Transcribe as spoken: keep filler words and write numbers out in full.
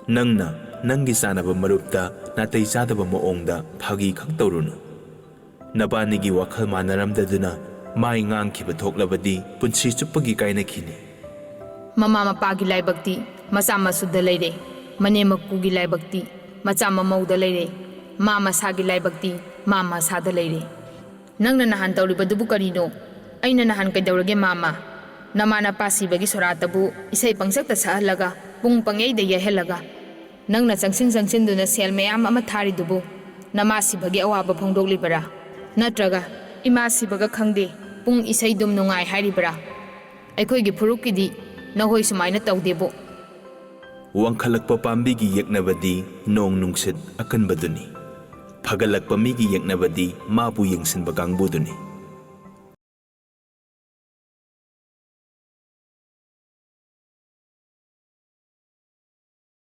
ꯅꯪꯅ ꯅꯪꯒꯤ ꯆꯥꯅꯕ ꯃꯔꯨꯞꯇ ꯅꯥꯇꯩ ꯆꯥꯗꯕ ꯃꯑꯣꯡꯗ ꯐꯥꯒꯤ ꯈꯛ ꯇꯧꯔꯨꯅꯨ꯫ ꯅꯕꯥꯅꯤꯒꯤ ꯋꯥꯈꯜ ꯃꯥꯟꯅꯔꯝꯗꯗꯨꯅ ꯃꯥꯏ ꯉꯥꯡꯈꯤꯕ ꯊꯣꯛꯂꯕꯗꯤ ꯄꯨꯟꯁꯤ ꯆꯨꯞꯄꯒꯤ ꯀꯥꯏꯅꯈꯤꯅꯤ꯫ ꯃꯃꯥ ꯃꯄꯥꯒꯤ ꯂꯥꯏꯕꯛꯇꯤ ꯃꯆꯥ ꯃꯁꯨꯗ ꯂꯩꯔꯦ, ꯃꯅꯦꯝ ꯃꯀꯨꯒꯤ ꯂꯥꯏꯕꯛꯇꯤ ꯃꯆꯥ ꯃꯃꯧꯗ ꯂꯩꯔꯦ, ꯃꯥ ꯃꯁꯥꯒꯤ ꯂꯥꯏꯕꯛꯇꯤ ꯃꯥ ꯃꯁꯥꯗ ꯂꯩꯔꯦ꯫ ꯅꯪꯅ ꯅꯍꯥꯟ ꯇꯧꯔꯤꯕꯗꯨꯕꯨ ꯀꯔꯤꯅꯣ? ꯑꯩꯅ ꯅꯍꯥꯟ ꯀꯩꯗꯧꯔꯒꯦ ꯃꯥꯃ? ꯅꯃꯥ ꯅꯄꯥ ꯁꯤꯕꯒꯤ ꯁꯣꯔꯥꯠꯇꯕꯨ ꯏꯁꯩ ꯄꯪꯁꯛꯇ ꯁꯛꯍꯜꯂꯒ, ꯄꯨꯡ ꯄꯪꯌꯩꯗ ꯌꯩꯍꯜꯂꯒ, ꯅꯪꯅ ꯆꯪꯁꯤꯟ ꯆꯪꯁꯤꯟꯗꯨꯅ ꯁꯦꯜ ꯃꯌꯥꯝ ꯑꯃ ꯊꯥꯔꯤꯗꯨꯕꯨ ꯅꯃꯥ ꯁꯤꯕꯒꯤ ꯑꯋꯥꯕ ꯐꯣꯡꯗꯣꯛꯂꯤꯕꯔꯥ? ꯅꯠꯇ꯭ꯔꯒ ꯏꯃꯥ ꯁꯤꯕꯒ ꯈꯪꯗꯦ, ꯄꯨꯡ ꯏꯁꯩꯗꯨꯝ ꯅꯨꯡꯉꯥꯏ ꯍꯥꯏꯔꯤꯕꯔꯥ? ꯑꯩꯈꯣꯏꯒꯤ ꯐꯨꯔꯨꯞꯀꯤꯗꯤ ꯅꯈꯣꯏ ꯁꯨꯃꯥꯏꯅ ꯇꯧꯗꯦꯕꯨ꯫ ꯋꯥꯡꯈꯠꯂꯛꯄ ꯄꯥꯝꯕꯤꯒꯤ ꯌꯦꯛꯅꯕꯗꯤ ꯅꯣꯡ ꯅꯨꯡꯁꯤꯠ ꯑꯀꯟꯕꯗꯨꯅꯤ꯫ ꯐꯒꯠꯂꯛꯄ ꯃꯤꯒꯤ ꯌꯦꯛꯅꯕꯗꯤ ꯃꯥꯕꯨ ꯌꯦꯡꯁꯤꯟꯕ ꯀꯥꯡꯕꯨꯗꯨꯅꯤ꯫